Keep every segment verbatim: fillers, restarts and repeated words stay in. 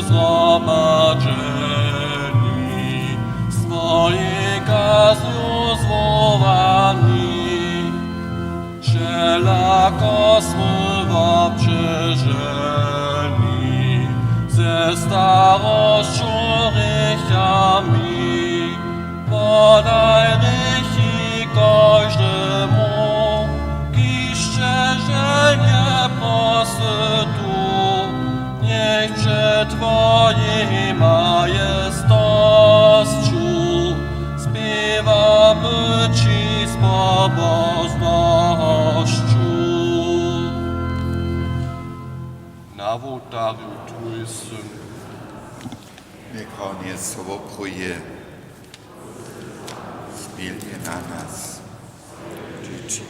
Zhromadźeni, swojej kaznju zwołani, wšelako smy wobćeženi, ze starosću, hrěchami, podaj hrěchi kóždemu, kiž će želnje prosy tu, njech před twojej majestosću spěwamy ći z pobožnosću. Na wołtarju twój syn. Něk wón je so wopruje. Smil je na nas. Dźěći.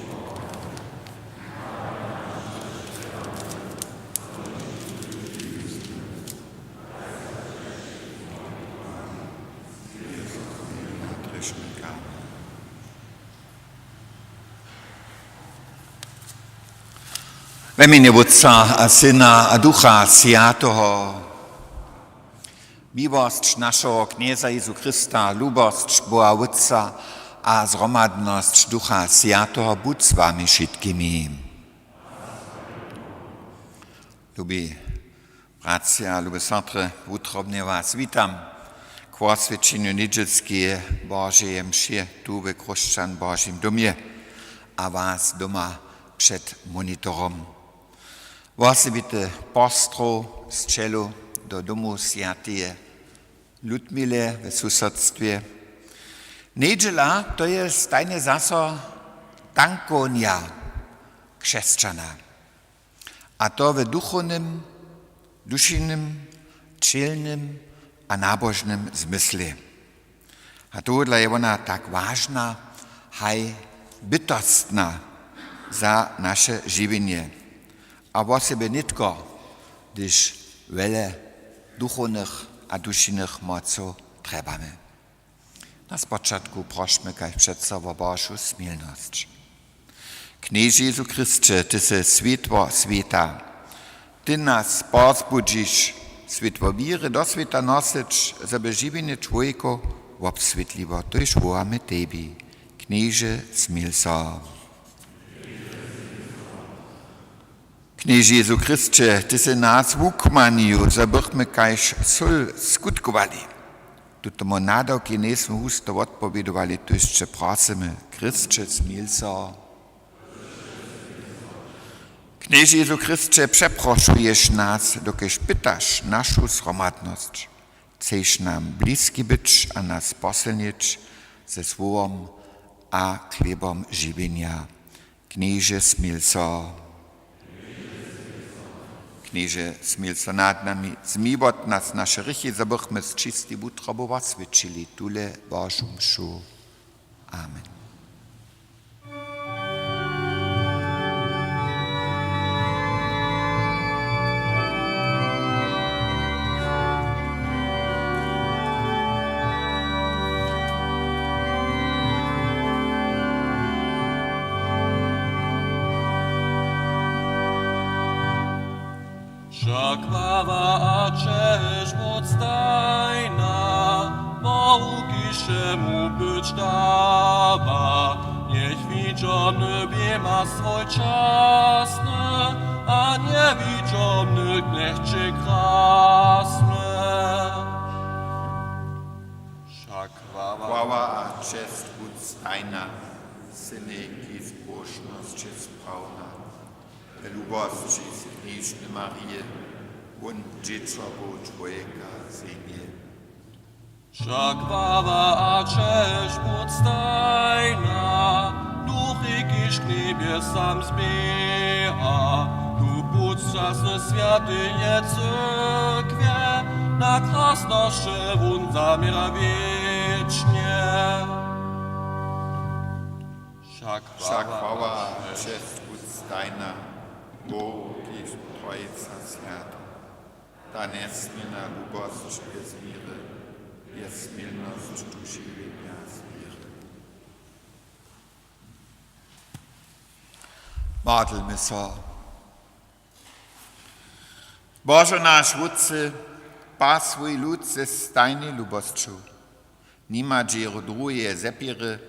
We mjenje Wótca a Syna a Ducha Swjateho. Miłosć našeho Knjeza Jezu Chrysta, lubosć Boha Wótca a zhromadnosć Ducha Swjateho budź z wami wšitkimi. Lubi bratřa, lube sotry, wutrobnje was witam k woswjećenju njedźelskeje Božeje mše tu we Chróšćan w Božim domje a was doma před monitorom. Wosebity pozdrow z ćelu do domu swjateje Ludmile w susodstwje. Njedźela to je stajnje zaso tankownja křesćana. A to w duchownym, dušinem, ćělnym a nabožnym zmysle. A tohodla je wona tak wažna, haj bytostna za naše žiwjenje. A wosebje nětko, hdyž wjele duchownych a dušinych mocow trjebamy. Na spočatku prošmy kaž přeco wo Božu smilnosć. Knježe Jezu Chrysće, ty sy swětło swěta. Ty nas pozbudźiš, swětło wěry do swěta nosyć, zo by žiwjenje čłowjekow wobswětliło. Tójž wołamy tebi. Knježe, smil so. Knježe Jezu Chrysće, ty sy nas wukmanju, zo bychmy kaž sól skutkowali. Tutomu nadawkej njejsmy husto wotpowědowali, tójž će prosymy: Chrysće, smil so. Knježe Jezu Chrysće, přeprošuješ nas, dokelž pytaš našu zhromadnosć. Chceš nam bliski być a nas posylnić ze słowom a chlěbom žiwjenja. Knježe, smil so. Knježe, smil so nad nami, zmyj wot nas naše hrěchi, zo bychmy z čistej wutrobu woswjećili tule Božu mšu. Amen. Wša chwała a česć budź stajna Bohu, kiž wšemu być dawa. Njech widźomny wěma swójčasny a njewidźomny njech će krasny. Wša chwała a česć budź stajna Synej, kiž z próšnosće sprawna. We lubosći z Knježny Marije, wón dźěćo Bohu čłowjeka zjemje. Wša chwała a česć budź stajna Duchej, kiž k njebjesam zběha, tu budź časny swjateje cyrkwje, na krasnosće wón zaměra wěčnje. Wša chwała a česć budź stajna Bohu, kiž Trojica swjata, ta njesměrna lubosć bjez měry je smilnosć tu žiwjenja z wěry. Modlmy so. Božo naš Wótče, Spas swój lud ze stajnej lubosću. Nima dźě druheje zepěry,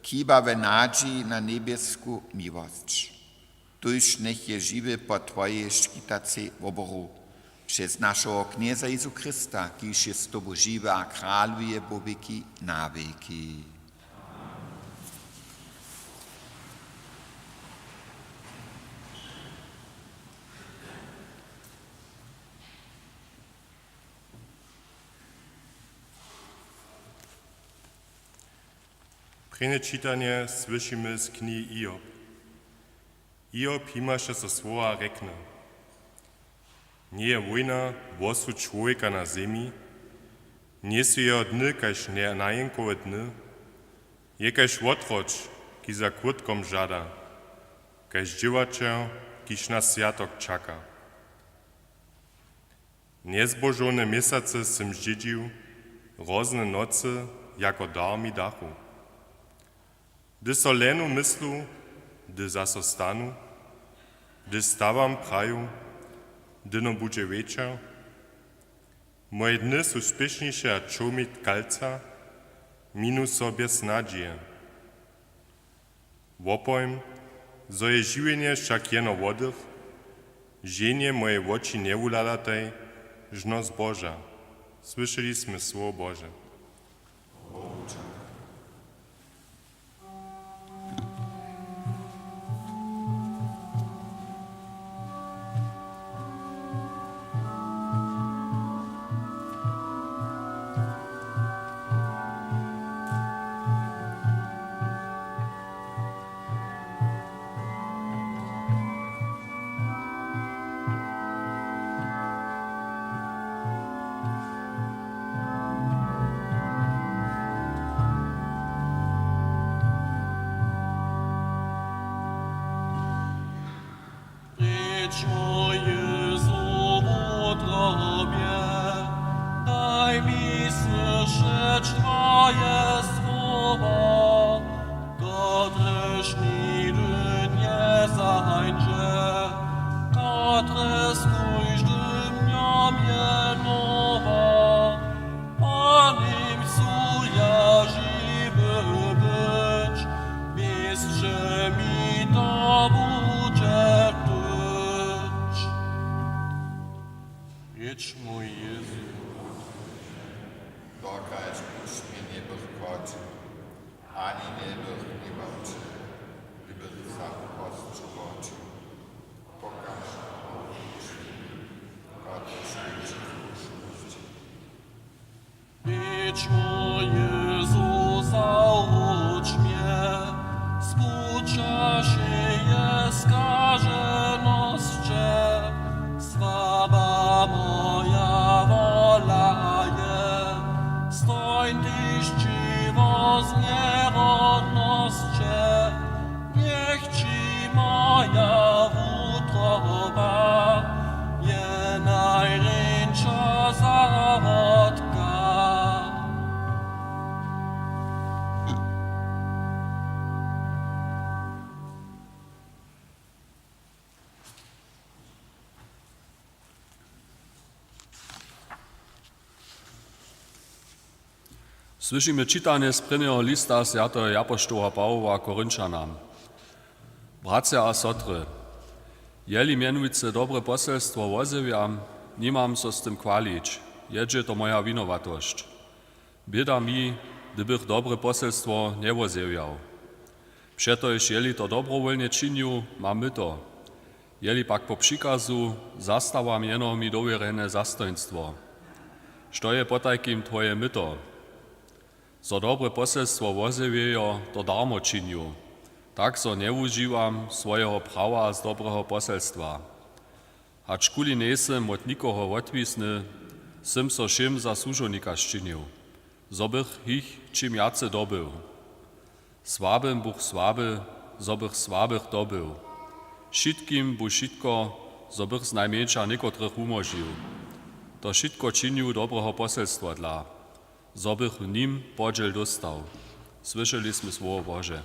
chiba w nadźiji na njebjesku miłosć. Tuž njech je žiwy pod twojej škitacej woboru. Přez našeho Knjeza Jezu Chrysta, kiž je z tobu žiwy a kraluje po wěki na wěki. Prěnje čitanje słyšimy z knihi Hiob. Hiob jimaše so słowa rjekny: Njeje wójna wosud čłowjeka na zemi? Njejsu jeho dny kaž nje-, najenkowe dny? Je kaž wotroč, kiž za kłódkom žada, kaž dźěłaćer, kiž na swjatok čaka. Njezbožowne měsacy sym zdźědźił, hrozne nocy jako dar mi dachu. Hdyž so lehnu myslu, hdyž zaso stanu, hdyž stawam, praju, hdyž budźe wječor. Moje dny su spěšniše a čołmi tkalca, minu so bjez nadźije. Wopowěm, zo je žiwjenje wšak jeno wodych, ženje moje woči njewuhladataj žno zboža. Słyšeli smy słowo Bože. Rěč mój Jezu, wutrobje, daj mi słyšeć twoje słowo, kotrež nihdy njezahańdźe, kotrež z kóždym dnjom je nowe. Po nim chcu ja žiwy być, běsće mi to budźe tuć. Rěč mój Jezu. Dokelž byś mje njebych chodźił, ani njebych njebawčil, hdyby zaposćowaćił, pokaž, kotrež je přišłošć. Rěč mój Jezu, zawróć mje, z puća wšeje skaženosće, słaba moja wolaje, stojń tež ćiwo z njerodnosće, njech ći moja wutroba je najrjeńša zarodka. Słyšimy čitanje z prěnjeho lista swjateho apoštoła Pawoła Korinćanam. Bratřa a sotry, jeli mjenujcy dobre poselstwo wozjewjam, nimam so z tym chwalić, jadźe to moja winowatosć. Běda mi, hdybych dobre poselstwo njewozjewjał. Přetož jeli to dobrowólnje činił, mam myto. Jeli pak po přikazu, zastawam jeno mi dowěrjene zastojnstwo. Što je potajkim twoje myto? Zo dobre poselstwo wozjewjejo, to darmo činił, tak zo njewužiwam swojeho prawa z dobreho poselstwa. Hačkuli njejsym wot nikoho wotwisny, sym so wšěm za słužownika sčinił, zo bych jich čim wjace dobył. Słabym buch słaby, zo bych słabych dobył. Wšitkim bu wšitko, zo bych znajmjeńša někotrych wumóžił. To wšitko činił dobreho poselstwa dla, zo bych w nim podźěl dóstał. Słyšeli smy słowo Bože.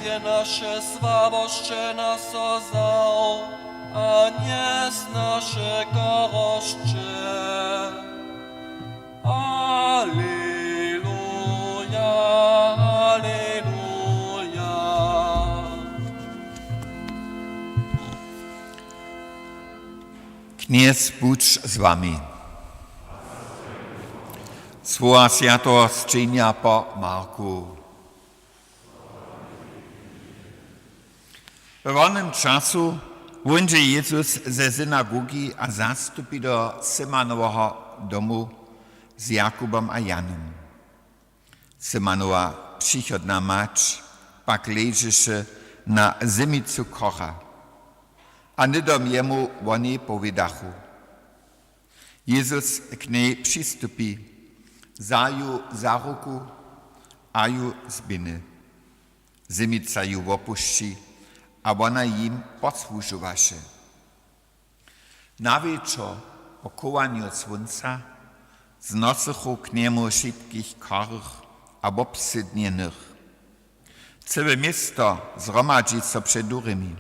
Je naše słabosće na so wzał, a njes naše chorosće. Aleluja, aleluja. Knjez budź z wami. Słowa swjateho sćenja po Marku. We wonym času wóńdźe Jezus ze synagogi a zastupi do Simanoweho domu z Jakubom a Janom. Simanowa přichodna mać pak ležeše na zymnicu chora a hnydom jemu wo njej powědachu. Jezus k njej přistupi, wza ju za ruku a ju zběhny. Zymnica ju wopušći a wona jim posłužowaše. Na wječor po chowanju słónca znosychu k njemu wšitkich chorych a wobsednjenych. Cyłe město zhromadźi so před durjemi.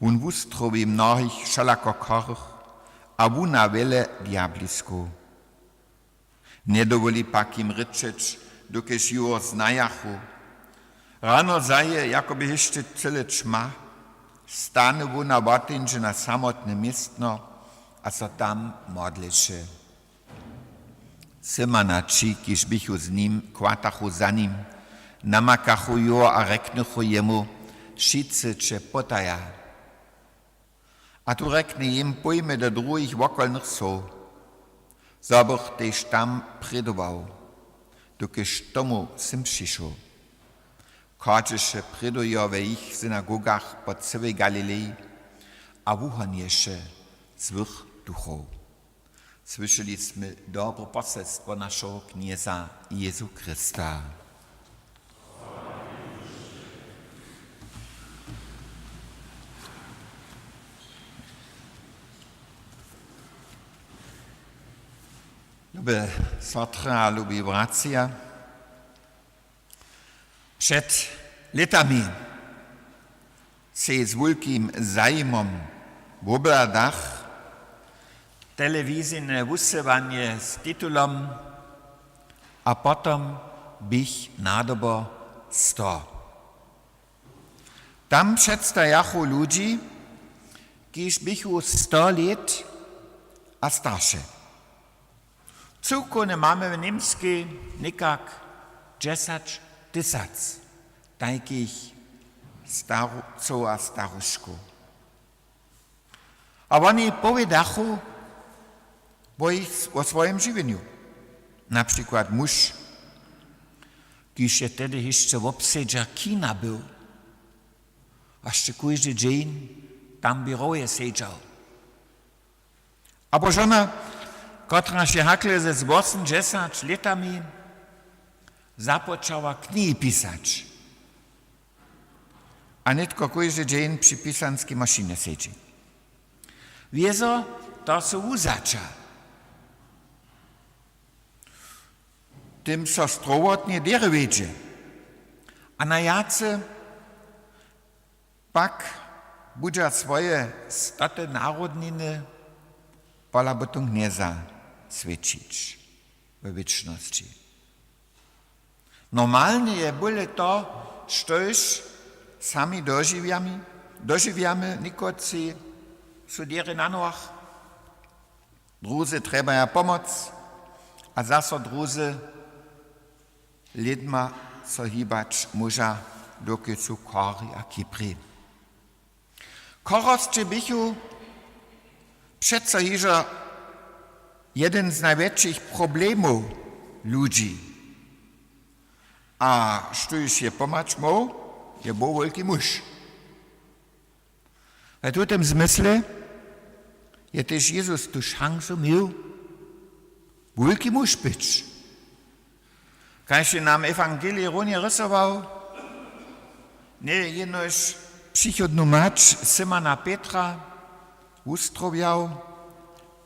Wón wustrowi mnohich wšelako chorych a wuna wjele djablisku. Njedowoli pak jim rěčeć, dokelž ju znajachu. Rano zahe, jako by hišće cyle ćma, stany wón a woteńdźe na samotne městno a so tam modleše. Symanacći, kiž běchu z nim, chwatachu za nim, namakachu jo a rjeknychu jemu: Wšitcy će potaja. A tu rjekny jim: Pójmy do druhich wokolnych wsow, zo bych tež tam prědował, dokelž tomu sym přišoł. Chodźeše prědujo we jich synagogach po cyłej Galileji a wuhonješe złych duchow. Słyšeli smy dobre poselstwo našeho Knjeza Jezu Krista. Lube sotry a lubi bratřa, před lětami sej z wulkim zajimom wobhladach telewizijne wusyłanje z titulom A potom běch nadobo sto. Tam předstajachu ludźi, kiž běchu sto lět a starše. Cyłkownje mamy w Němskej někak dźesać tysac tajkich starcow a staruškow. A woni powědachu wo jich, wo swojim žiwjenju. Na přikład muž, kiž je tehdy hišće wobsedźer kina był, a hišće kóždy dźeń tam w běrowje sedźał. Abo žona, kotraž je hakle ze z wosomdźesać lětami započała knihi pisać a nětko kóždy dźeń při pisanskej mašinje sedźi. Wězo, to su wuzaća. Tym so strowotnje derje wjedźe. A na jace pak budźa swoje stoty narodniny pola bytym Knjeza swědčić we wěčnosći. Normalnje je bóle to, štož sami dožiwjamy, dožiwjamy, někotři su derje na nohach, druzy trjebaja pomoc a zaso druzy lědma so hibać móža, dokelž su chori a chibri. Chorosće běchu přeco hižo jedyn z najwjetšich problemow ludźi. A štóž je pomhać móhł, je był wulki muž. We tutym zmysle je tež Jezus tu šansu měł, wulki muž być. Kaž je nam ewangelij runje rysował, njeje jenož přichodnu mać Simona Petra wustrowjał,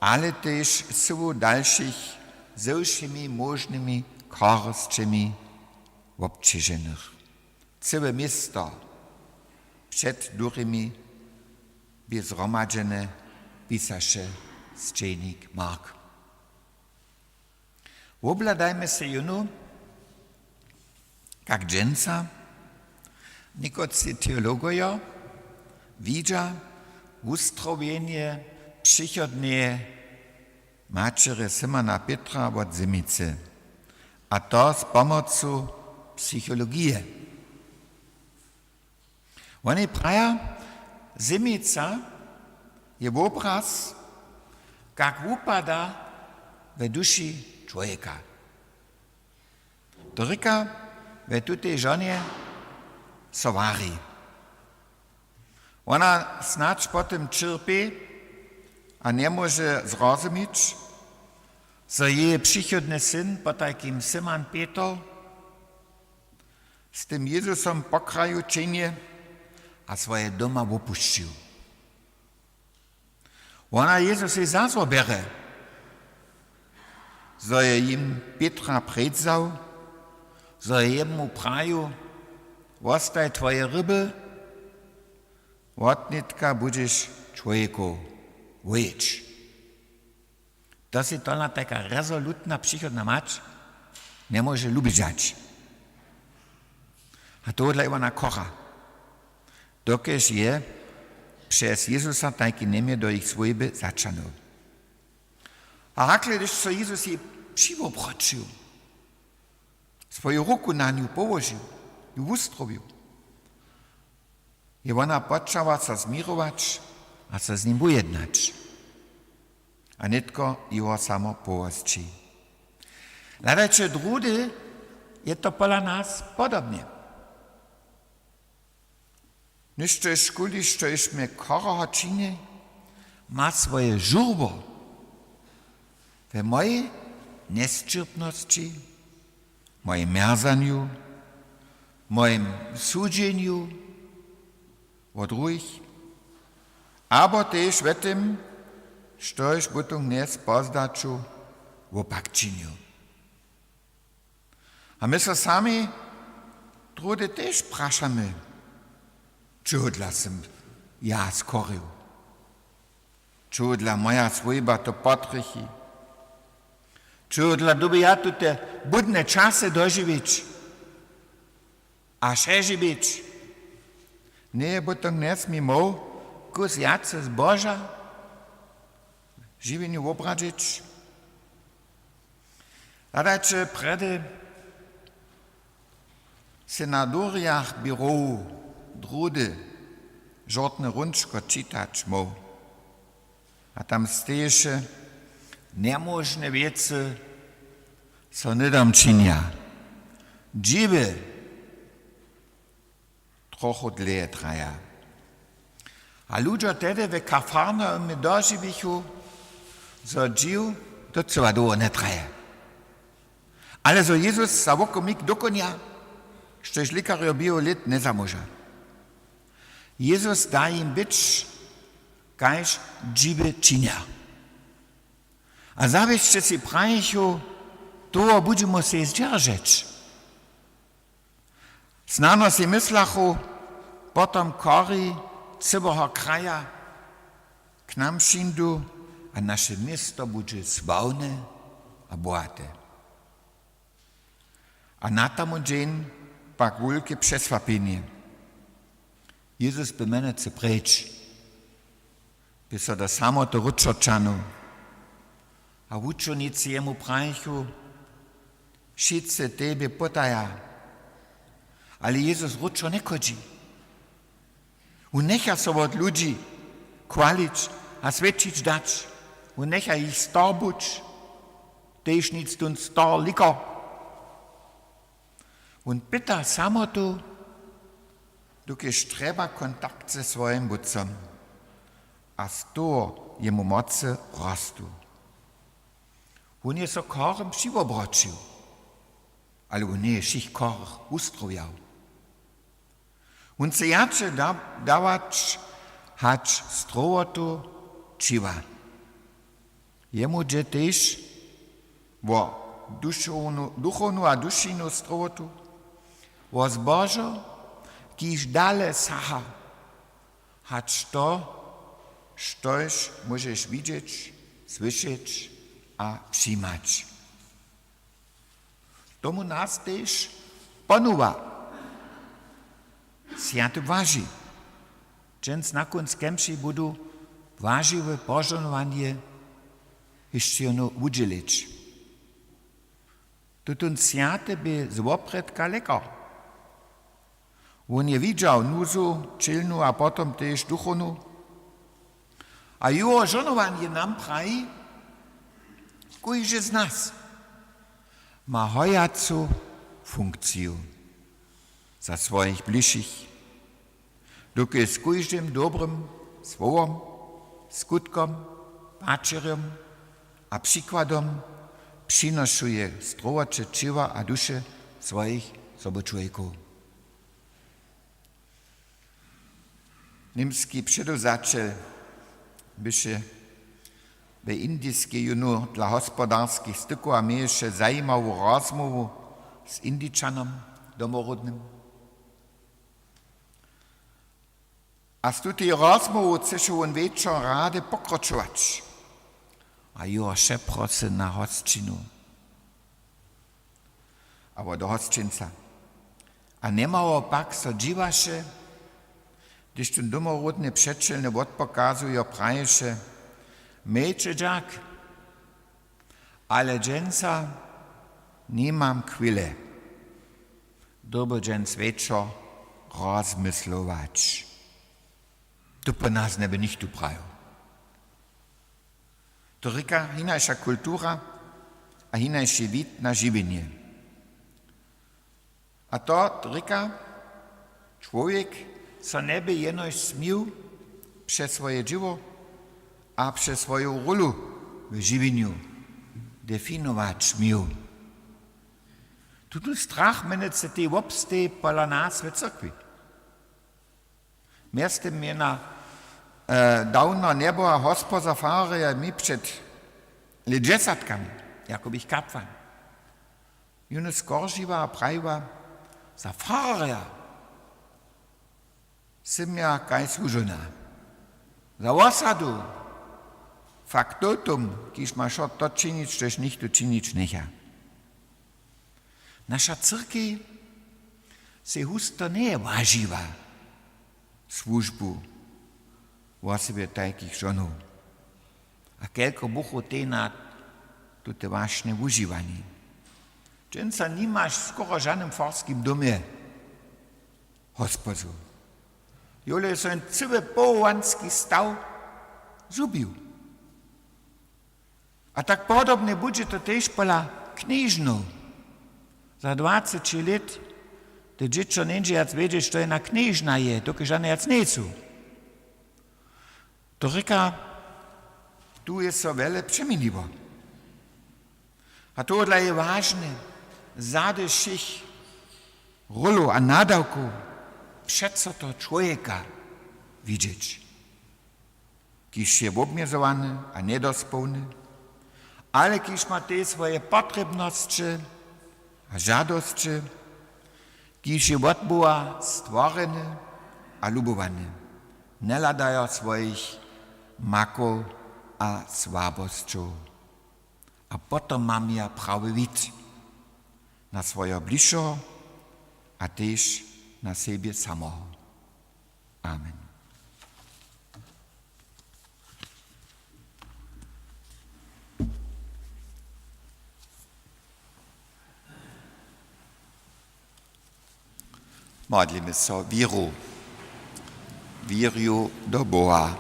ale tež cyłu dalšich ze wšěmi móžnymi chorosćemi wobćeženych. Cyłe město před durjemi bě zhromadźene, pisaše sćenik Mark. Wobhladajmy sej jónu, kak dźensa někotři teologojo widźa wustrowjenje přichodneje maćerje Simona Pětra wot Zemicy, a to z pomocu psychologije. Woni praja, Zemica je wobraz, kak wupada we duši čłowjeka. To rěka, we tutej žonje so wari. Wona snadź po tym ćerpi a njemóže zrozumić, zo jeje přichodny syn, potajkim Simon Pětr, z tym Jezusom po kraju činje a swoje doma wopušćił. Wona Jezusej zaso bjere, zo je jim Pětra prědź wzał, zo je jemu prajił: „Wostaj twoje ryby, wotnětka budźeš čłowjekow wójić.“ To sej tola tajka rezolutna přichodna mać njemóže lubidźać. A tohodla je wona chora, dokelž je přez Jezusa tajki němje do jich swójby zaćahnył. A hakle, hdyž so Jezus jej přiwobroćił, swoju ruku na nju połožił, ju wustrowił, je wona počała so změrować a so z nim wujednać. A nětko jeho samo pohosći. Hladajće, druhdy je to pola nas podobnje. Něštož, kuli štož mje choroho čini, ma swoje žurło we mojej njesćěrpnosći, mojim mjerzanju, mojim sudźenju wo druhich, abo tež we tym, štož butón hnjez po zdaću wopak činił. A my so sami druhdy tež prašamy: „Čehodla sym ja schorił? Čehodla moja swójba to potrjechi? Čehodla dyrbju ja tute budne časy dožiwić a přežiwić? Njeje butón hnjez mi móhł kus wjace zboža w žiwjenju wobradźić?“ Hladajće, prjedy sej na durjach běrow druhdy žortne hrónčko čitać móhł. A tam steješe: „Njemóžne wěcy so hnydom činja. Dźiwy trochu dlěje traja.“ A ludźo tehdy w Kafarnaumje dožiwichu, zo dźiw docyła dołho njetraje, ale zo Jezus za wokomik dokonja, štož lěkarjo běhu lět njezamóža. Jezus da jim być, kaž dźiwy činja. A zawěsće sej prajichu: „Toho budźemy sej zdźeržeć.“ Snano sej mysljachu potom chori cyłeho kraja k nam přińdu a naše město budźe sławne a bogate. A na tamu dźeń pak wulke přesłapjenje. Jezus bě mjenujcy preč, bě so do samoty wróćo ćahnył. A wučernicy jemu prajichu: „Wšitcy tebje pytaja.“ Ale Jezus wróćo njechodźi. Wón njecha so wot ludźi chwalić a swědčić dać. Wón njecha jich star być, tež nic tón star lěkar. Wón pyta samotu, dokelž trjeba kontakt ze swojim Wótcom. A z toho jemu mocy rostu. Wón je so chorym přiwobroćił, ale wón njeje wšěch chorych wustrowjał. Wón chce jatře da-, dawać, hač strowotu ćiwa. Jemu dźe tež wo dušownu, duchownu a dušinu strowotu, wo zbožo kiž dale saha, hač to, štož móžeš widźeć, słyšeć a přijimać. Tomu nas tež ponuwa swjaty błažej. Dźens na kónc kemši budu błažeje požohnowanje hišće jónu wudźělić. Tutón swjaty bě zwopredka lěkar. Wón je widźał nuzu, ćělnu a potom tež duchownu. A jeho žohnowanje nam praji, kóždy z nas ma hojacu funkciju za swojich bližšich, dokelž z kóždym dobrym słowom, skutkom, pačerjom a přikładom přinošuje zdrowoće ćěła a duše swojich sobučuwejkow. Němski předewzaćel běše we Indiskej jónu dla hospodarskich stykow a měješe zajimawu rozmołwu z Indičanom domoródnym. A z tutej rozmołwu chceše wón wječor rady pokročować. A jeho wše prosy na hosćinu abo do hosćenca. A njemało pak so dźiwaše, hdyž tón domoródny přećelnje wotpokazujo, praješe: Mějće dźak, ale dźensa nimam chwile. Dyrbu dźens wječor rozmyslować. To po nas njeby nichtó prajił. To rěka hinaša kultura a hinaši wid na žiwjenje. A to rěka, čłowjek so njeby jenož směł přez swoje dźěło a přez swoju rólu w žiwjenju definować směł. Tutón strach mjenujcy tej wobsteji pola nas w cyrkwi. Mjeztym je na, e, dawno njeboha hospodza fararja mi před lětdźesatkami, jako bych kapłan, jónu skoržiła a prajiła: Za fararja sym ja kaj słužowna. Za wosadu fakt to tom, kiž ma wšo to činić, štož nichtó činić njecha. Naša cyrkej sej husto njeje wažiła słužbu wosebje tajkich žonow. A kelko buchu tej na tute wašnje wužiwani? Dźensa nimaš w skoro žanym farskim domje hospodzu. Jole je so jen cyły powołanski staw zhubił. A tak podobnje budźe to tež pola knježnow. Za dwaceći lět te dźěćo njeńdźe wjac wědźeć, što jedna knježna je, dokelž žane wjac njejsu. To rěka, tu je so wjele přeměniło. A tohodla je wažne, zady wšěch rólow a nadawkow přeco toho čłowjeka widźeć, kiž je wobmjezowany a njedospołny, ale kiž ma tež swoje potrěbnosće a žadosće, kiž je wot Boha stworjeny a lubowany, njehladajo swojich makow a słabosćow. A potom mam ja prawy wid na swojeho bližšeho a tež na sebje samoho. Amen. Modlimy so wěru. Wěrju do Boha,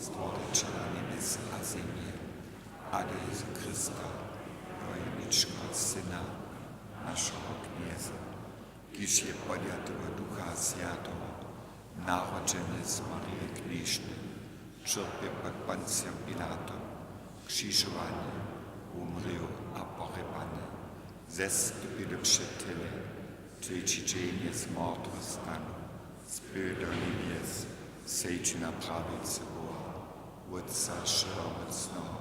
Stworićela njebjes a zemje, a do Jezu Krista, Twojeho jeničkeho Syna, našeho Knjeza, kiž je podjaty wot Ducha Swjateho, narodźeny z Marije Knježny, ćerpje pod Poncijom Pilatom, křižowany, wumrěł a pohrjebany, zestupy do přećelje, třeći dźeń je z mortwych stanył, spył do njebjes, sedźi na prawicy Boha, Wótca wšehomócneho,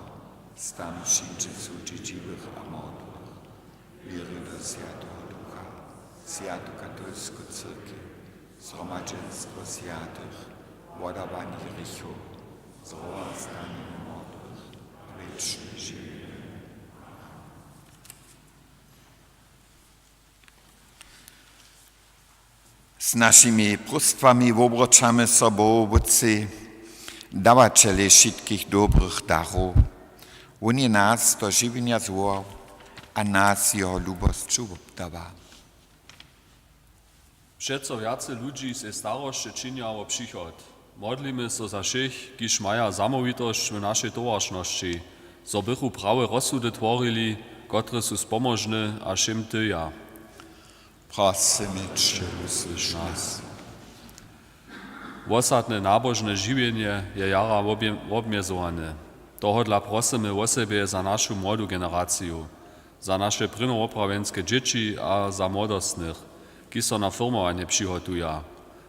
tam přińdźe sudźić žiwych a mortwych. Wěrju do Swjateho Ducha, Swjatu katolsku cyrkej, zhromadźenstwo swjatych, wodawanje hrěchow, zrowastanje mordwych, wěčne žiwjenje. Z našimi próstwami wobroćamy so Bohu Wótcej, dawaćelej wšitkich dobrych darow. Wón je nas do žiwjenja zwołał a nas jeho lubosću wobdawa. Přeco wjace ludźi sej starosće činja wo přichod. Modlimy so za wšěch, kiž maja zamołwitosć w našej towaršnosći, zo bychu prawe rozsudy tworili, kotre su spomožne a wšěm tyja. Prosymy će, wusłyš nas. Wosadne nabožne žiwjenje je jara wobje-, wobmjezowane. Tohodla prosymy wosebje za našu młodu generaciju, za naše prěnjowoprawjenske dźěći a za młodostnych, kiž so na firmowanje přihotuja,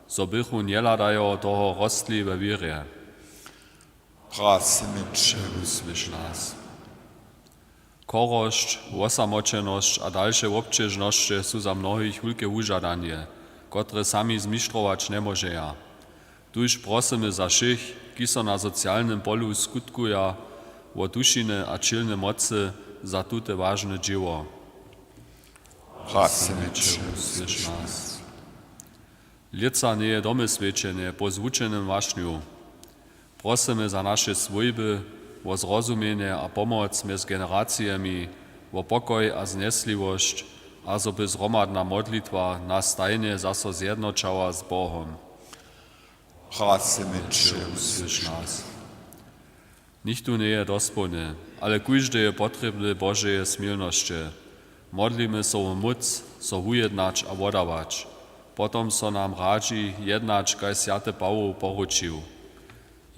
zo bychu njehladajał toho rostli we wěrje. Prosymy će, wusłyš nas. Chorosć, wosamoćenosć a dalše wobćežnosće su za mnohich wulke wužadanje, kotre sami zmištrować njemóžeja. Tuž prosymy za wšěch, kiž so na socialnym polu skutkuja, wo dušine a ćělne mocy za tute wažne dźěło. Prosymy će, wusłyš nas. Lětsa njeje domyswjećenje po zwučenym wašnju. Prosymy za naše swójby wo zrozumjenje a pomoc mjez generacijemi, wo pokoj a znesliwosć, a zo by zhromadna modlitwa nas stajnje zaso zjednoćała z Bohom. Prosymy će, wusłyš nas. Nichtó njeje dospołny, ale kóždy je potrěbny Božeje smilnosće. Modlimy so wo móc, so wujednać a wodawać. Potom so nam radźi jednać, kaž swjaty Pawoł poručił: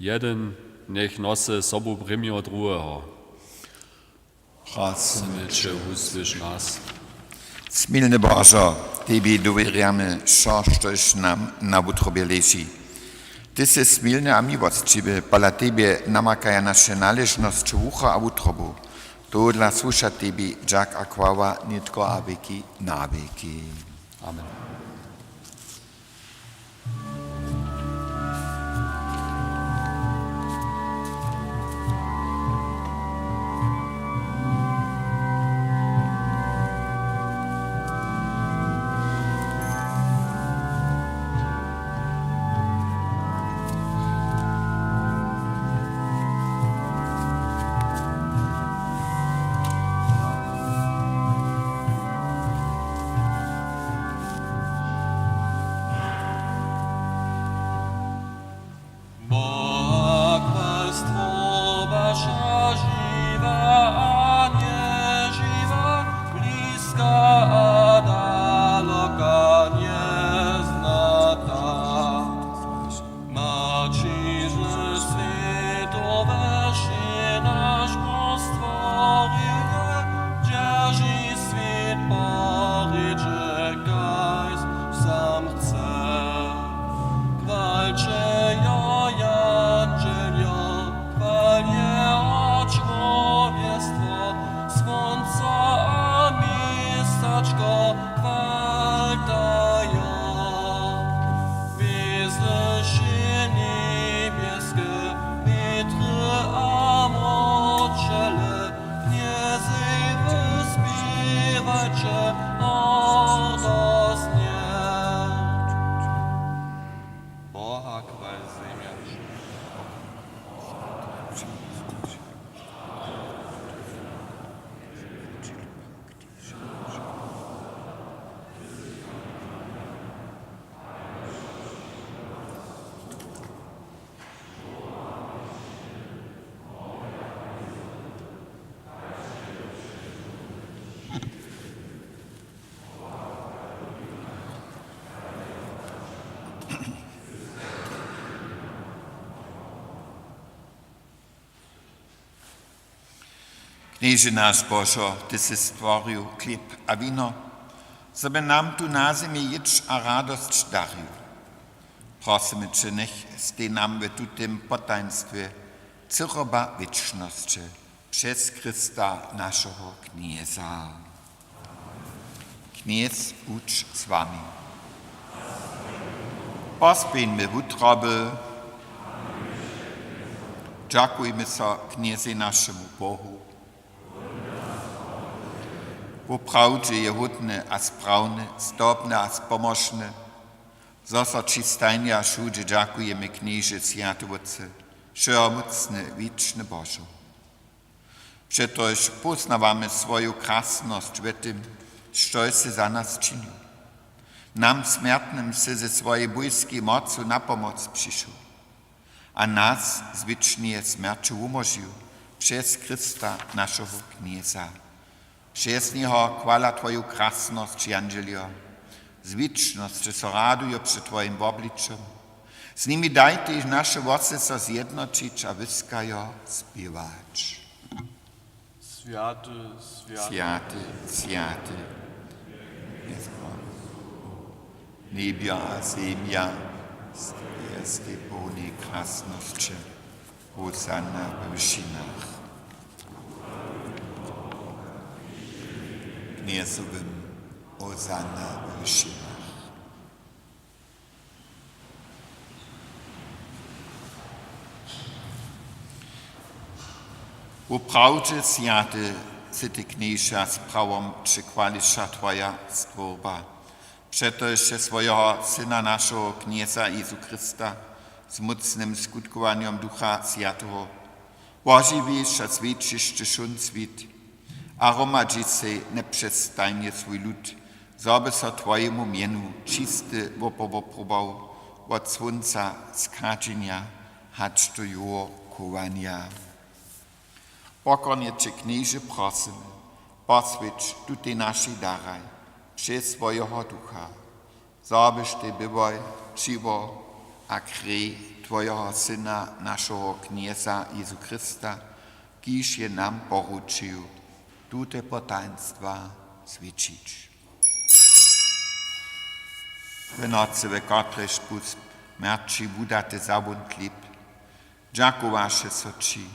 Jedyn njech nosy sobu brěmjo druheho. Prosymy će, wusłyš nas. Smilny Božo, tebi dowěrjamy wšo, štož nam na wutrobje leži. Ty sy smilny a miłosćiwy, pola tebje namakaja naše naležnosće wucha a wutrobu. Tohodla słuša tebi dźak a chwała nětko a wěki na wěki. Amen. Boha chwalstwo, waša žiwa a nježiwa, bliska a daloka njeznata. Maći ze swětow wšě naš Bóh stworił je, dźerži swět po rědźe kaž sam chce. Chwalće jo, jandźeljo, chwal jeho čłowjestwo, słónco a měsačko chwaltaj jo. Hwězdy wšě njebjeske, wětry a močele, knjezej, wy spěwajće radostnje. Boha chwal, zemja. Knježe naš Božo, ty sy stworił chlěb a wino, zo by nam tu na zemi jědź a radosć darił. Prosymy će, njech stej nam w tutym potajnstwje cyroba wěčnosće přez Chrysta, našeho Knjeza. K Knjez budź z wami. Pospěńmy wutroby. Dźakujmy so Knjezej našemu Bohu. Woprawdźe je hódne a sprawne, zdobne a spomožne, zo so ći stajnje a wšudźe dźakujemy, Knježe, swjaty Wótče, wšehomócny, wěčny Božo. Přetož póznawamy swoju krasnosć we tym, štož sy za nas činił. Nam smjertnym sy ze swojej bójskej mocu na pomoc přišoł a nas z wěčneje smjerće wumóžił přez Chrysta, našeho Knjeza. Přez njeho chwala twoju krasnosć, jandźeljo z wěčnosće so radujo před twojim wobličom. Z nimi daj tež naše hłosy so zjednoćić a wyskajo spěwać. Swjaty, swjaty, swjaty, swjaty. Njebjo a zemja, stwórstej połnej krasnosće. Hosanna we wyšinach. Knjezowym Hosanna we wyšinach. Woprawdźe swjaty sy ty, Knježe, a z prawom přechwališa twoja stwórba. Přetož sy swojeho Syna, našeho Knjeza Jezu Chrysta, z mócnym skutkowanjom Ducha Swjateho wožiwiš a swjećiš ty wšón swět a hromadźiš sej njepřestajnje swój lud, zo by so twojemu mjenu čisty wopowopruwał wot słónca schadźenja hač do joho chowanja. Pokornje će, Knježe, prosymy, poswjeć tutej našej daraj přez swojeho Ducha, zo byštej byłoj ćěło a krej twojeho Syna, našeho Knjeza Jezu Chrysta, kiž je nam poručił tute potajnstwa swjećić. W nocy, we kotrejž bu smjerći wudaty za wón chlěb, dźakowaše so ći,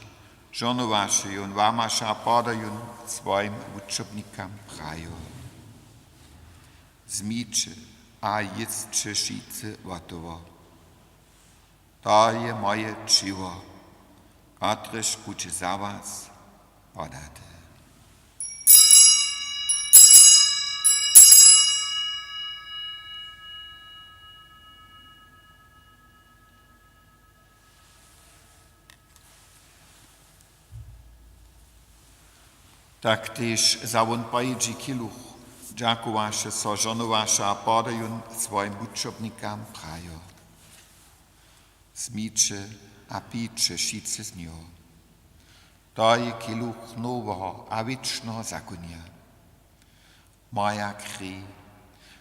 žohnowaše jón, łamaše a poda jón swojim wučobnikam, prajo: Wzmiće a jěsće wšitcy wotowo. To je moje ćěło, kotrež budźe za was podate. Tak tež za wón pojědźi kiluch, dźakowaše so, žohnowaše a poda jón swojim wučobnikam, prajo: Wzmiće a pijće wšitcy z njeho. To je kiluch noweho a wěčneho zakonja, moja krej,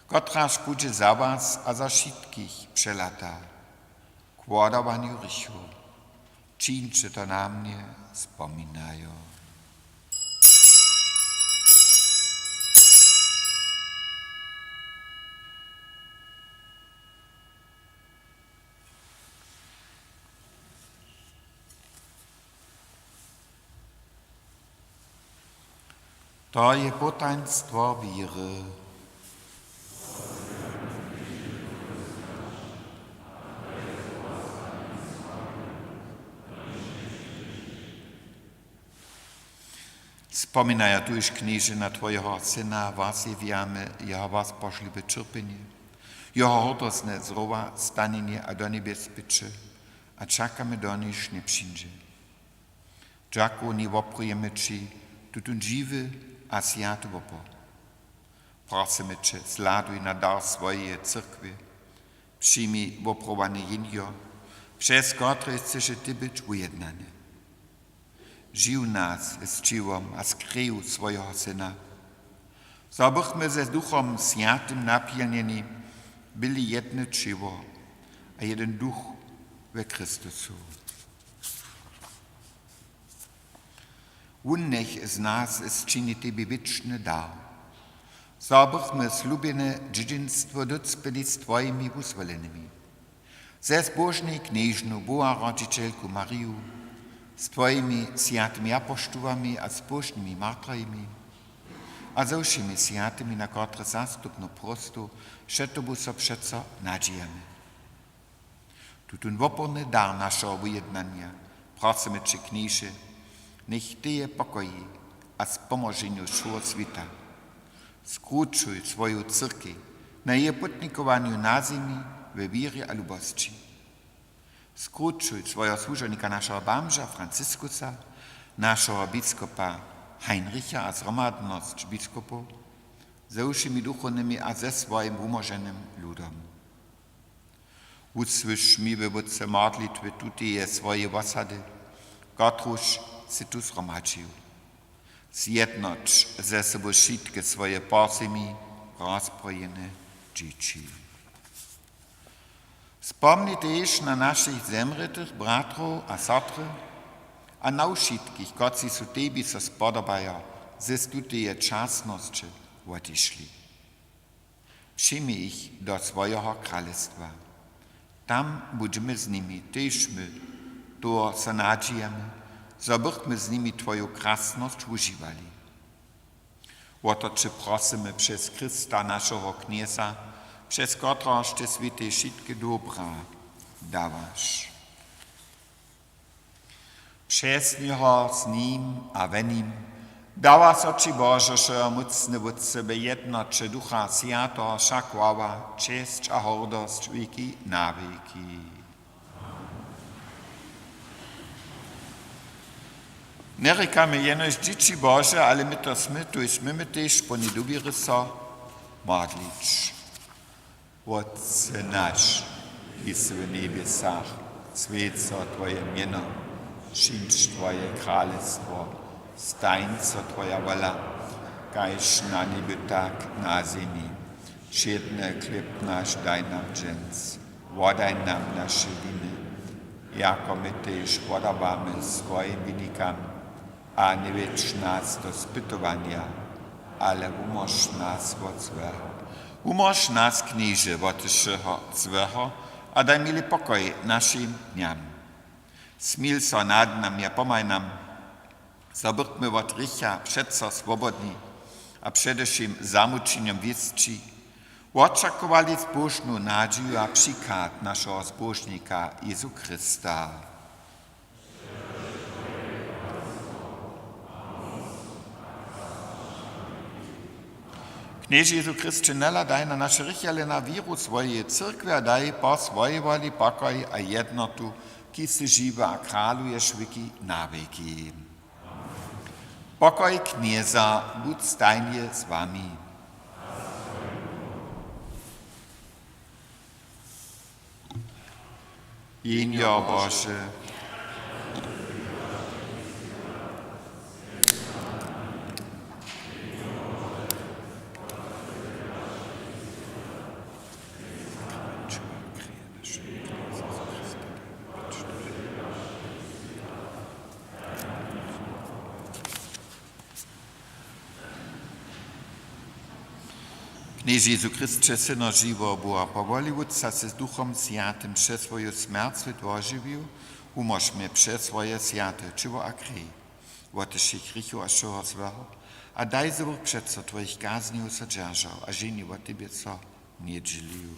kotraž budźe za was a za wšitkich přelata k wodawanju hrěchow. Čińće to na mnje spominajo. To je potajnstwo wěry. Spominaja tuž, Knježe, na twojeho Syna, wozjewjamy jeho wospožliwe ćerpjenje, jeho hordosne zrowastanjenje a do njebjes byće a čakamy, doniž njepřińdźe. Dźakownje woprujemy ći tutón žiwy a swjaty wopor. Prosymy će, zhladuj na dar swojeje cyrkwje, přijmi wopruwany jěnjo, přez kotrychž chceše ty być wujednany. Žiw nas z ćěłom a z kreju swojeho Syna, zo bychmy z Duchom Swjatym napjelnjeni byli jedne ćěło a jedyn duch we Chrystusu. Wón njech z nas sčini tebi wěčny dar, zo bychmy slubjene dźědźinstwo dócpyli z twojimi wuzwolenymi, ze zbóžnej Knježnu, Boha rodźićelku Mariju, z twojimi swjatymi apoštołami a zbóžnymi martrymi, a ze wšěmi swjatymi, na kotrež zastupnu prostow přetobu so přeco nadźijamy. Tutón woporny dar našeho wujednanja prosymy će, Knježe, njech dej pokoj a spomoženje wšeho swěta. Skrućuj swoju cyrkej na jeje putnikowanju na zemi we wěrje a lubosći. Skrućuj swojeho słužebnika, našeho bamža Franciskusa, našeho biskopa Heinricha a zhromadnosć biskopow ze wšěmi duchownymi a ze swojim wumoženym ludom. Wusłyš mi, Wótče, modlitwy tuteje swojej wosady, kotruž sy tu zhromadźił. Zjednoć ze sobu wšitke swoje po zemi rozprójene dźěći. Spomni tež na našich zemrětych bratrow a sotry a na wšitkich, kotřiž su tebi so spodobajo, z tuteje časnosće wotešli. Přijmi jich do swojeho kralestwa. Tam budźemy z nimi tež my. Toho so nadźijamy, zo bychmy z nimi twoju krasnosć wužiwali. Wo to će prosymy přez Chrysta, našeho Knjeza, přez kotrehož ty swětej wšitke dobra dawaš. Přez njeho, z nim a we nim dawa so ći, Božo, wšehomócny Wótče, we jednoće Ducha Swjateho wša chwała, česć a hordosć wěki na wěki. Njerěkamy jenož dźěći Bože, ale my to smy, tuž smy my tež połni dowěry so modlić. Wótče naš, kiž sy w njebjesach, swjeć so twoje mjeno, přińdź twoje kralestwo, stań so twoja wola, kaž na njebju, tak na zemi. Wšědny chlěb naš daj nam dźens, wodaj nam naše winy, jako my tež wodawamy swojim winikam, a njewjedź nas do spytowanja, ale wumóž nas wot złeho. Wumóž nas, Knježe, wot wšeho złeho a daj miłi pokoj našim dnjam. Smil so nad nami a pomhaj nam, zo bychmy wot hrěcha přeco swobodni a přede wšěm zamućenjom wěsći wočakowali zbóžnu nadźiju a přichad našeho Zbóžnika Jězu Chrysta. Knježe Jězu Chrysće, njehladaj na naše hrěchi, ale na wěru swojeje cyrkwje a daj po swojej woli pokoj a jednotu, kiž sy žiwy a kraluješ wěki na wěki. Pokoj Knjeza budź stajnje z wami. Jehnjo Bože. Knježe Jězu Chrysće, Syno žiweho Boha, po woli Wótca sy z Duchom Swjatym přez swoju smjerć swět wožiwił, wumóž mje přez swoje swjate ćěło a krej wot wšěch hrěchow a wšeho złeho a daj, zo bych přeco twojich kaznjow so dźeržał a ženi wot tebje so njedźělił.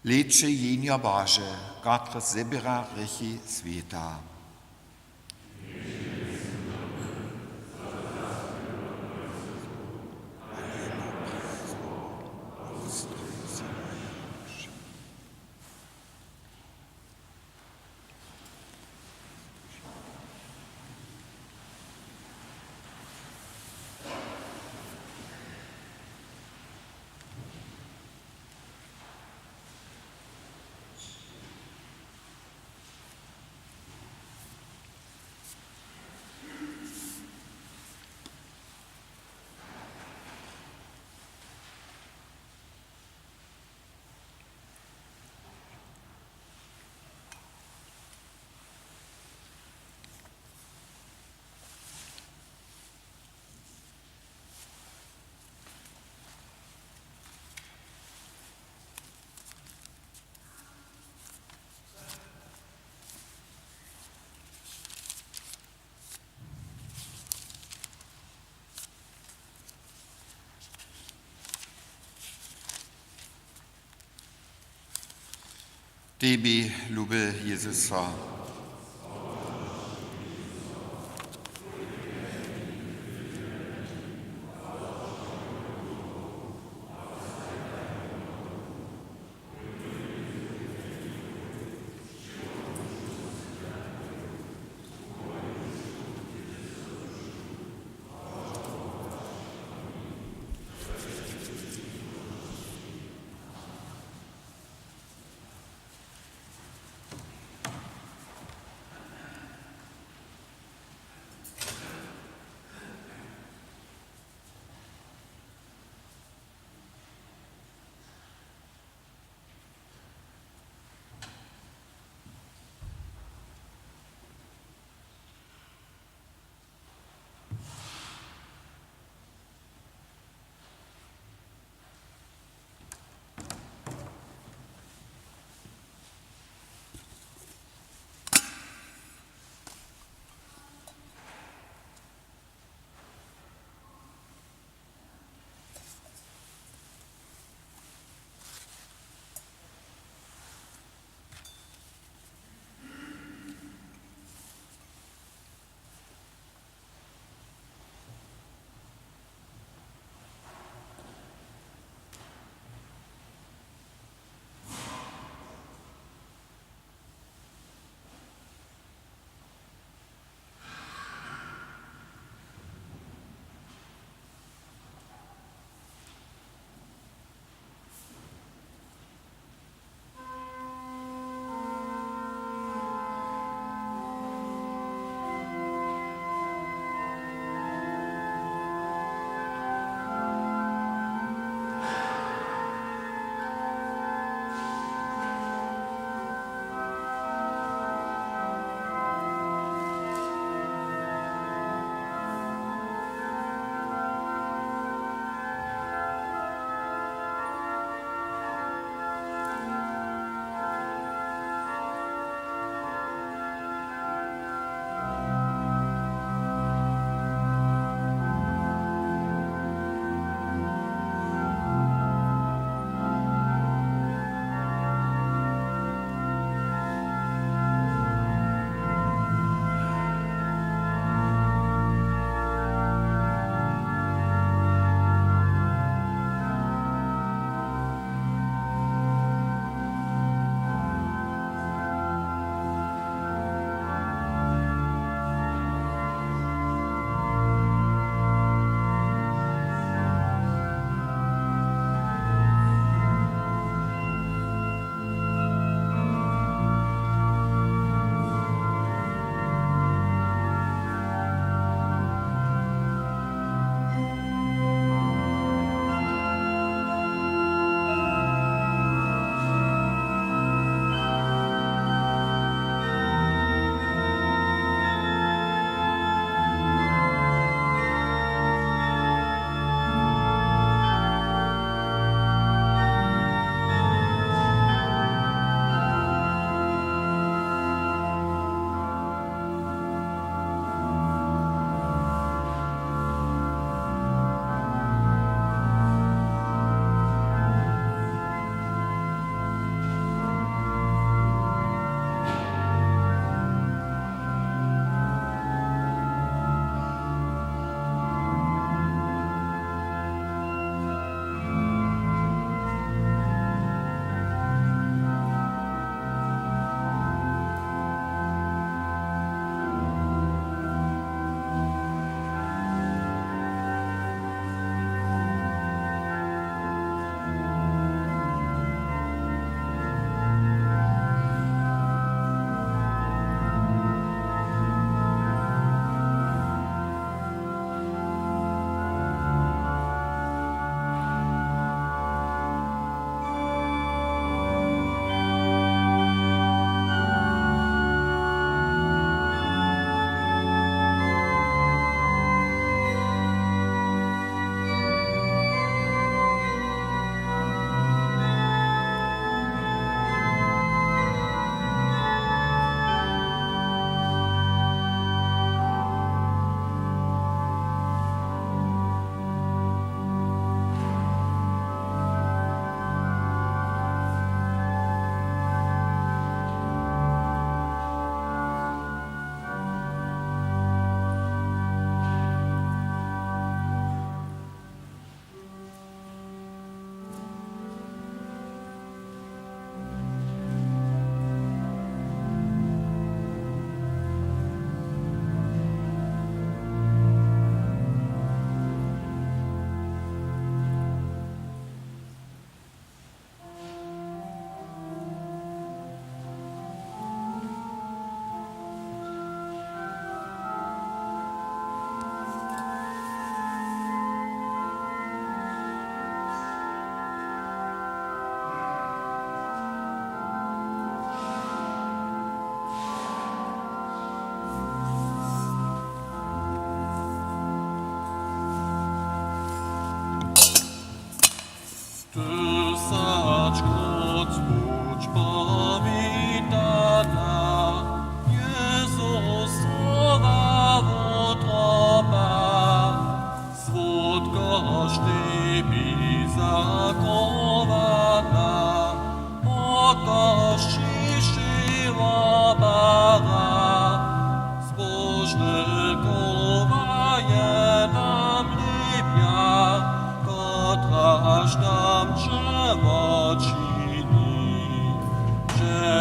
Hlejće, Jehnjo Bože, kotrež zběra hrěchi swěta. Tebi, luby Jezusa.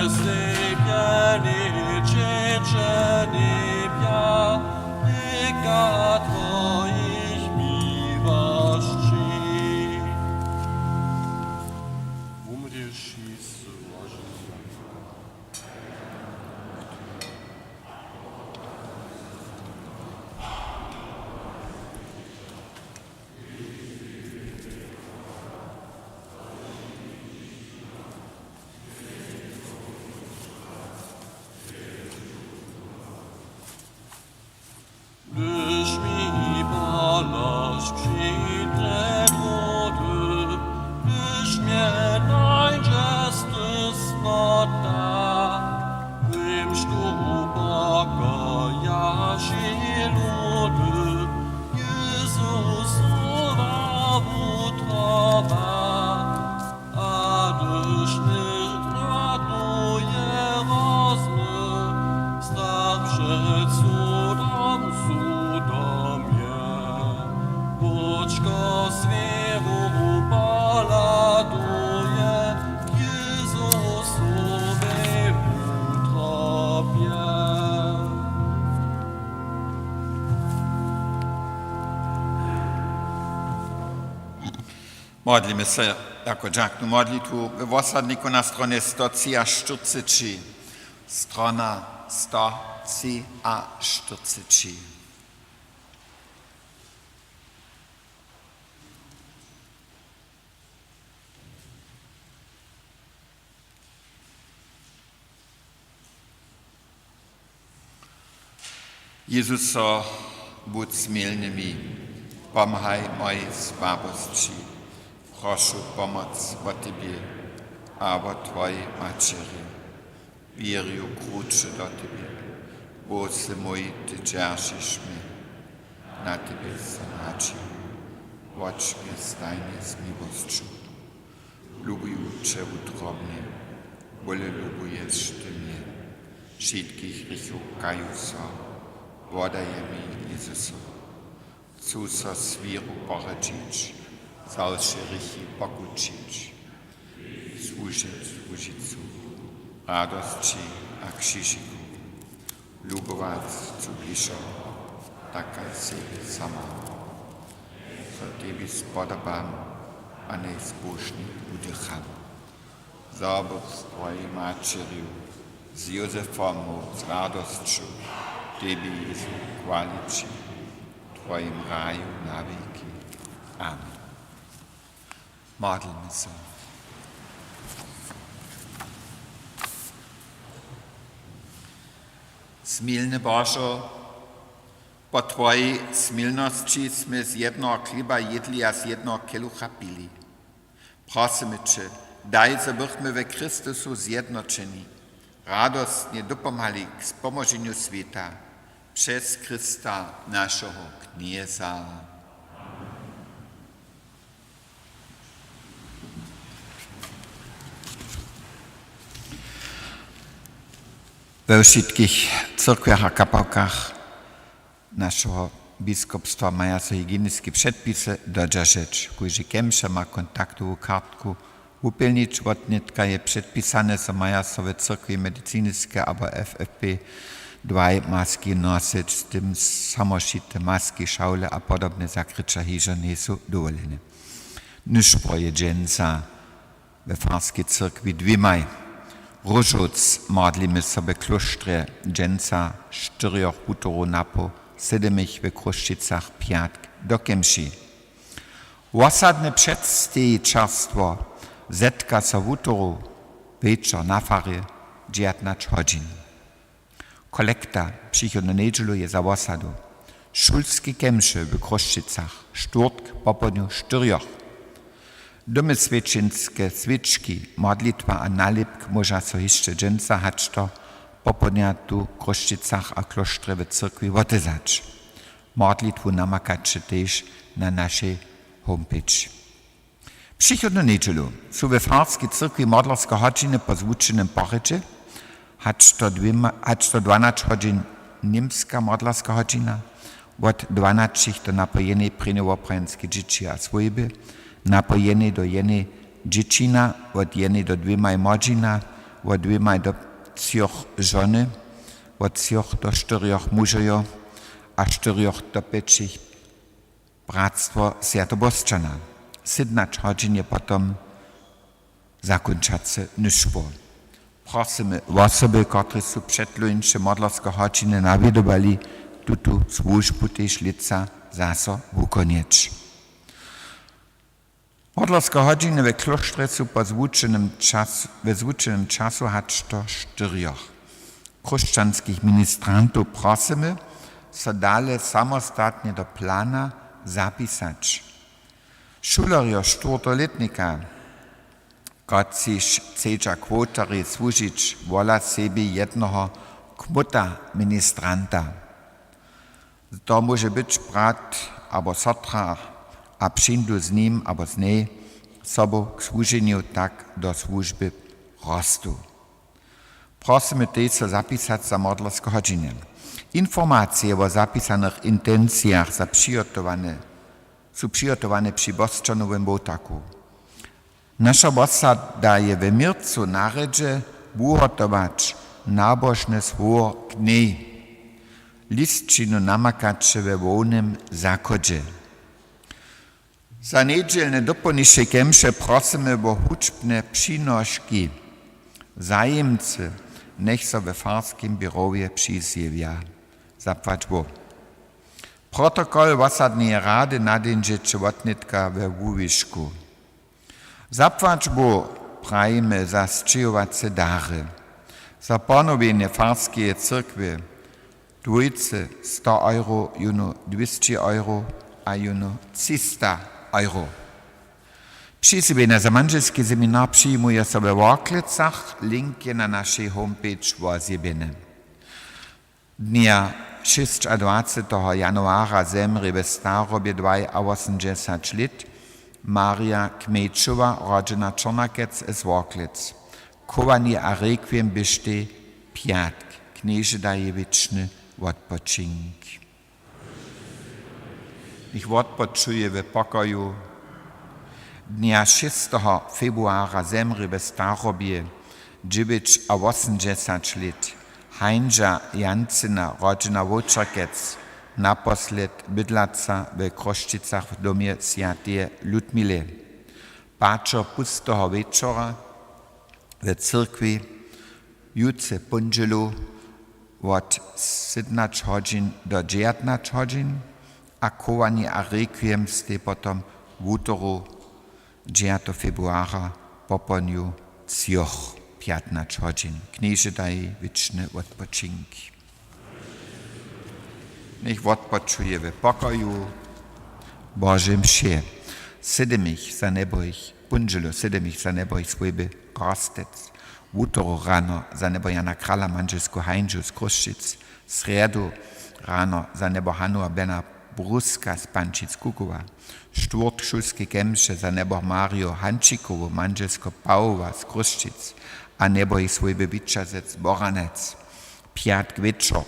Zlěpjeny dźěće njebja, rěka twojich miłosći. Wumrěwši z Božim. Byś mi položk při te wody, byś mje nańdźesty snota, w nim šturu pokoja žiludy, Jezusowa wutroba. A hdyž něk raduje rozmy, strach před sudom, sudom je. Wóčko z wěru pohladuje k Jezusowej wutrobje. Modlimy so jako dźaknu modlitwu we wosadniku na stronje sto třiaštyrceći, strona sto třiaštyrceći. Jezuso, budź z milnymi, pomhaj mojej słabosći. Prošu pomoc wot Tebje a wot Twojej maćerje. Wěrju kruće do Tebje, Bóh sy mój, Ty dźeržiš mje. Na Tebje so nadźiju, wotš mje stajnje z miłosću. Lubuju će wutrobnje, bóle lubuješ ty mje. Wšitkich hrěchow kaju so, wodaje mi Jezusow. Chcu so z wěru porjedźić, za wše hrěchi pokućić. Słužić Łužicu, radosći a křižiku. Lubować chcu bližšeho, tak kaž sebje sameho. So Tebi spodobam a njezbóžnik wudycham. Zo bych z Twojej maćerju, z Józefom móhł z radosću Tebi Jezu chwalić w Twojim raju na wěki. Amen. Modlmy so. Smilny Božo, po Twojej smilnosći smy z jednoho chlěba jědli a z jednoho kelucha pili. Prosymy Će, daj, zo bychmy we Chrystusu zjednoćeni radostnje dopomhali k spomoženju swěta přez Chrysta, našeho Knjeza. We wšitkich cyrkwjach a kapałkach našeho biskopstwa maja so hygieniske předpisy dodźeržeć. Kóždy kemša ma kontaktowu kartku wupjelnić. Wotnětka je předpisane, zo maja so we cyrkwi mediciniske abo F F P dwaj maski nosyć, z tym samošite maski, šawle a podobne zakryća hižo njejsu dowolene. Nyšpor je dźensa we farskej cyrkwi dwěmaj. Róžowc modlimy so we klóštrje dźensa štyrjoch wutoru napoł, sedymich we Chrósćicach pjatk do kemši. Wosadne předstejićerstwo zetka so wutoru wječor na farje dźewjatnaće hodźin. Kolekta přichodnu njedźelu je za wosadu. Šulske kemše w Chrósćicach štwórtk popołdnju štyrjoch. Domy swěčenske swěčki, modlitwa a nalěpk móža so hišće dźensa hač do popołdnja tu w Chrósćicach a klóštrje w cyrkwi wotezać. Modlitwu namakaće tež na našej homepage. Přichodnu njedźelu su we farskej cyrkwi modlerske hodźiny po zwučenym porjedźe, hač do dwěma, hač do dwanaće hodźin němska modlerska hodźina, wot dwanaćich do napoł jenej prěnjowoprawjenske dźěći a swójby, napoł jenej do jenej dźěćina, wot jenej do dwěmaj młodźina, wot dwěmaj do třoch žony, wot třoch do štyrjoch mužojo a štyrjoch do pjećich bratstwo Swjatobosćana. Sydomnaće hodźin je potom zakónčacy nyšpor. Prosymy wosoby, kotrež su předluńše modlerskeho hodźiny nawjedowali, tutu słužbu tež lětsa zaso wukonjeć. Modlerske hodźiny we klóštrje su po zwučenym čas-, we zwučenym času hač do štyrjoch. Chróšćanskich ministrantow prosymy, so dale samostatnje do plana zapisać. Šulerjo štwórteho lětnika, kotřiž chcedźa kwoterjej słužić, wola sebi jednoho kmóta ministranta. To móže być brat abo sotra a přińdu z nim abo z njej sobu k słuženju, tak do słužby rostu. Prosymy tež so zapisać za modlerske hodźiny. Informacije wo zapisanych intencijach za přihotowane, su přihotowane při Bosćanowym wołtaku. Naša wosada je we měrcu na rjedźe wuhotować nabožne słowo k njej. Lisćinu namakaće we hłownym zachodźe. Za njedźelne dopołnišej kemše prosymy wo hudźbne přinoški. Zajimcy njech so we farskim běrowje přizjewja. Zapłać Bóh. Protokol wosadneje rady nadńdźeće wotnětka we wuwišku. Zapłać Bóh prajimy za sćěhowace dary. Za ponowjenje farskeje cyrkwje dwójce sto euro, jónu dwěsći euro a jónu třista euro. Přizjewjenja za mandźelski seminar přijimuje so we Worklecach, link je na našej homepage wozjewjeny. Dnja šěsćadwaceteho januara zemrě we starobje dwajawosomdźesać lět Marja Kmejčowa, rodźena Čornakec z Worklec. Chowanje a rekwiem běštej pjatk. Knježe daj jej wěčny wotpočink. Njech wotpočuje w pokoju. Dnja šesteho februara zemrě we starobje dźewjećawosomdźesać lět Heinža Jancyna, rodźena Wowčerkec, naposled bydlaca we Chrósćicach w domje swjateje Ludmile. Paćer pusteho wječora w cyrkwi jutře póndźelu wot sydomnaće hodźin do dźewjatnaće hodźin a chowanje a rekwiem stej potom wutoru dźewjateho februara popołdnju třoch pjatnaće hodźin. Knježe daj wěčny wotpočink. Njech wotpočuje w pokoju. Bože mše. Sydym jich za njebohich, póndźelu sydym jich za njebohich swójby Rostec, wutoru rano za njebohich Jana Krala, mandźelsku Heinžu z Chrósćic, srjedu rano za njeboh Hanu a Bena Bruska z Pančic Kukowa, štwórtk šulskej kemše za njeboh Mariju Hančikowu, mandźelsku Pawowa z Chrósćic a njebohich swójby Wićazec Boranec, pjatk wječor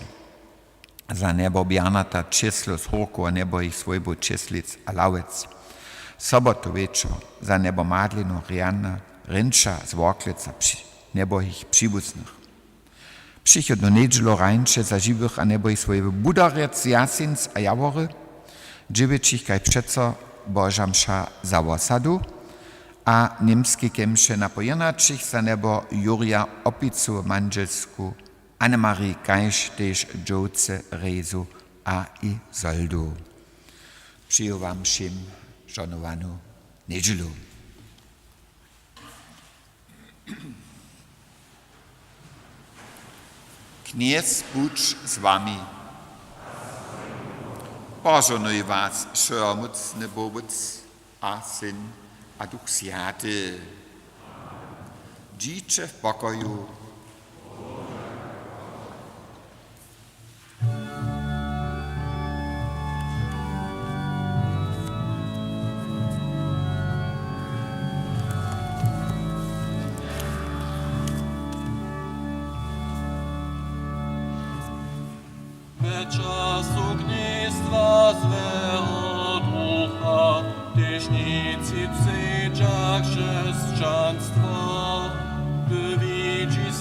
za njeboh Bjarnata Čěslu z Hórkowa, njebohich swójbow Čěslic a Lawec. Sobotu wječor za njeboh Madlinu Rjana Rynča z Workleca, při-, njebohich přiwuznych. Přichodnu njedźelu rańše za žiwych a njebohich swójbow Budarjec, Jasinc a Jawory, dźewjećich kaž přeco Boža mša za wosadu a němskej kemše napoł jědnaćich za njeboh Jurja Opicu, mandźelsku Annemarie kaž tež dźowce Rezu a Izoldu. Přeju wam wšěm žohnowanu njedźelu. Knjez budź z wami. Požohnuj was wšehomócny Bóh Wótc, a Syn a Duch Swjaty. Dźiće w pokoju. We času Knjejstwa Złeho Ducha, tež nětři w sejčach křesćanstwa, by widźi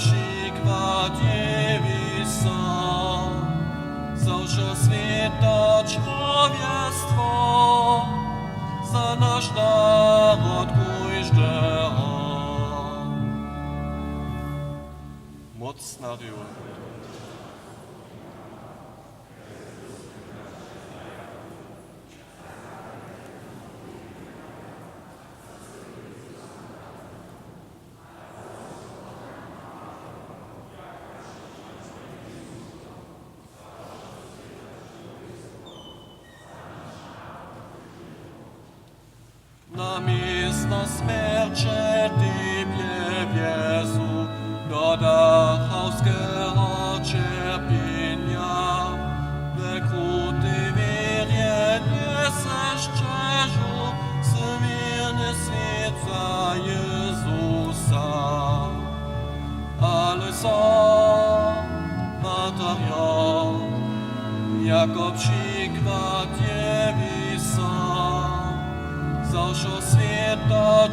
Přikład jewi so za wšo swěta čłowjestwo, za naš naród kóždeho. Mocna rěwa. Na městno smjerće tebje wjezu, do dachawskeho ćerpjenja. We krutej wěrje njeseš ćežu, sy wěrny swět za Jezusa. Ale so matarjo, jako přikład jewi so za wšo swěta